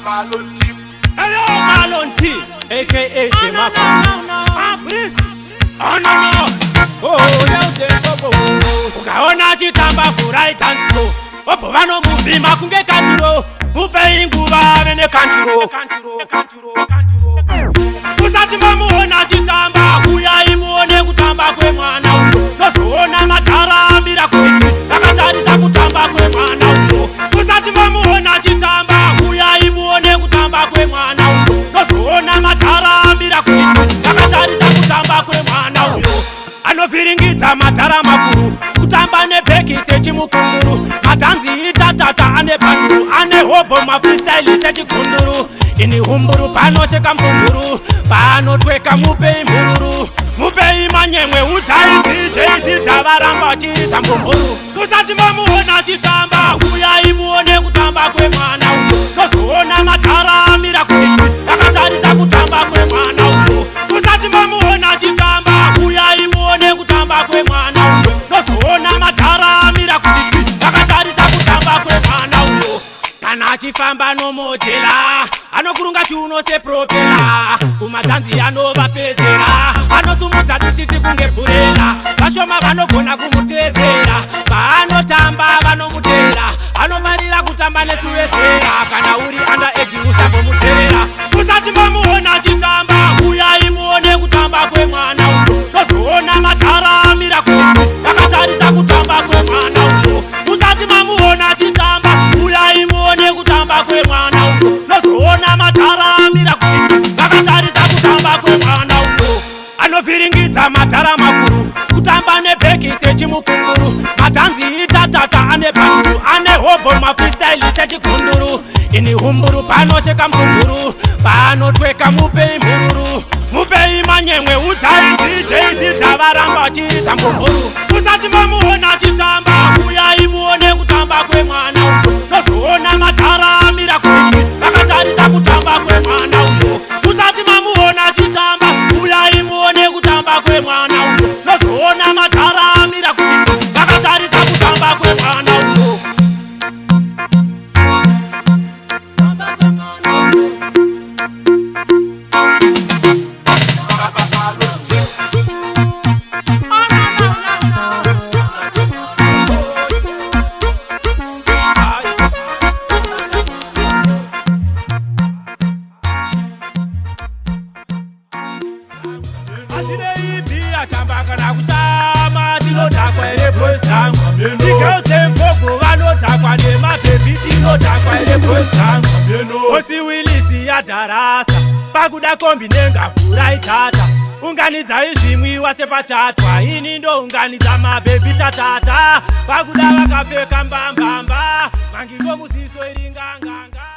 Marlon T. Hello, Marlon T, aka Jemaka. Ah, please. Oh, no, no. Oh, yes, they go, go. Ukaona achitamba vhurai dance floor. Obvo vanomuvhima kunge kandiro. Mupei nguva ave nekandiro. Usati mamuona achitamba, uyai muone kutamba kwemwana uyo. Nozoona madhara amira kuti twi, vakatarisa kutamba kwemwana uyo. Usati mamuona achitamba, uyai muone kutamba kwemwana uyo. Nozoona madhara amira kuti twi, vakatarisa kutamba kwemwana uyo. Anovhiringidza madhara makuru, kutamba nebhegi sechimukunguru. Madhanzi itatata ane bhanduru, ane hobho mafreestyle sechigunduru. Ini humburu panoseka mbumburu, panotweka mupei mhururu, mupei manyemwe udzai DJ Zita varamba vachiridza mbumburu. Usati mamuona achitamba, uyai muone kutamba kwemwana uyo. Nozoona madhara amira kuti twi, vakatarisa kutamba kwemwana uyo. Usati mamuona achitamba, uyai muone kutamba kwemwana uyo. Nozoona madhara amira kuti twi, vakatarisa kutamba kwemwana uyo. Kana achifamba nomodhela, anokurunga chiuno sepropeller. Kumadhanzi anovapedzera, anosumudza dititi kunge bhurela. Vashoma vanogona kumutedzera, paanotamba vanomutera. Anofarira kutamba nesuwesera, kana uri under age usambomuterera. Usati mamuona achitamba, uyai muone kutamba kwemwana uyo. Nozoona madhara amira kuti twi, vakatarisa kutamba kwemwana uyo. Usati mamuona achitamba, uyai muone kutamba kwemwana uyo. Nozoona madhara amira kuti twi, vakatarisa kutamba kwemwana uyo. Anovhiringidza madhara makuru, kutamba nebhegi sechimukunguru. Madhanzi itatata ane bhanduru, ane hobho mafreestyle sechigunduru. Ini humburu panoseka mbumburu, panotweka mupei mhururu, mupei manyemwe udzai DJ Zita varamba vachiridza mbumburu. Usati mamuona achitamba, uyai muone kutamba kwemwana uyo. Nozoona madhara amira kuti twi, vakatarisa kutamba kwemwana uyo. Usati mamuona achitamba, uyai muone kutamba kwemwana uyo. Nozoona madhara amira kuti twi, vakatarisa kutamba kwemwana uyo. Tamba kwemwana uyo. Marlon T. Hazvinei atamba kana kusama, tinodhakwa here boys dzangu? Igirls dzempogo vanodhakwa, nemabhebhi tinodhakwa here boys dzangu? Osi Wilisi yadharasa pakuda kombi nengavhurai tata. Unganidzai zvimwiwa sepachatwa, ini ndounganidza mabhebhi tatata. Pakuda vakapfeka mbambamba, mangiko muziso iri nganganga.